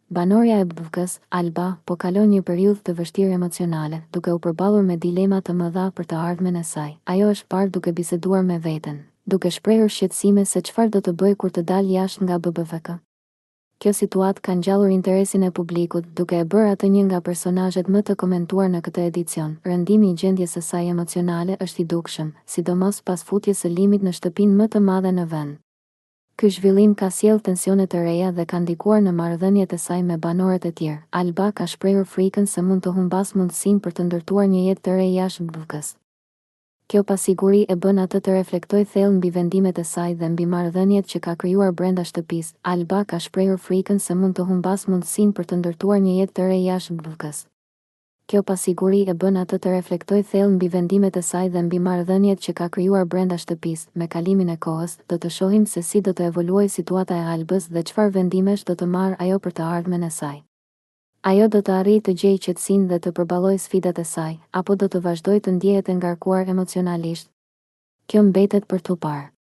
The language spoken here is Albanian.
Banorja e BBVK-së, Alba, po kalon një periudhë të vështirë emocionale, duke u përballur me dilema të mëdha për të ardhmen e saj. Ajo është parë duke biseduar me veten, duke shprehur shqetësime se çfarë do të bëjë kur të dalë jashtë nga BBVK. Kjo situatë ka ngjallur interesin e publikut, duke e bërë atë një nga personazhet më të komentuar në këtë edicion. Rëndimi i gjendjes së saj emocionale është i dukshëm, sidomos pas futjes së Limit në shtëpinë më të madhe në vend. Ky zhvillim ka sjellë tensione të reja dhe ka ndikuar në marrëdhëniet e saj me banorët e tjerë. Alba ka shprehur frikën se mund të humbasë mundësinë për të ndërtuar një jetë të re jashtë BBVK-së. Kjo pasiguri e bën atë të reflektojë thellë mbi vendimet e saj dhe mbi marrëdhëniet që ka krijuar brenda shtëpisë. Alba ka shprehur frikën se mund të humbasë mundësinë për të ndërtuar një jetë të re jashtë BBVK-së. Kjo pasiguri e bën atë të reflektojë thellë mbi vendimet e saj dhe mbi marrëdhëniet që ka krijuar brenda shtëpisë. Me kalimin e kohës, do të shohim se si do të evoluojë situata e Albës dhe çfarë vendimesh do të marrë ajo për të ardhmen e saj. Ajo do të arrijë të gjejë qetësinë dhe të përballojë sfidat e saj, apo do të vazhdojë të ndjehet e ngarkuar emocionalisht? Kjo mbetet për t'u parë.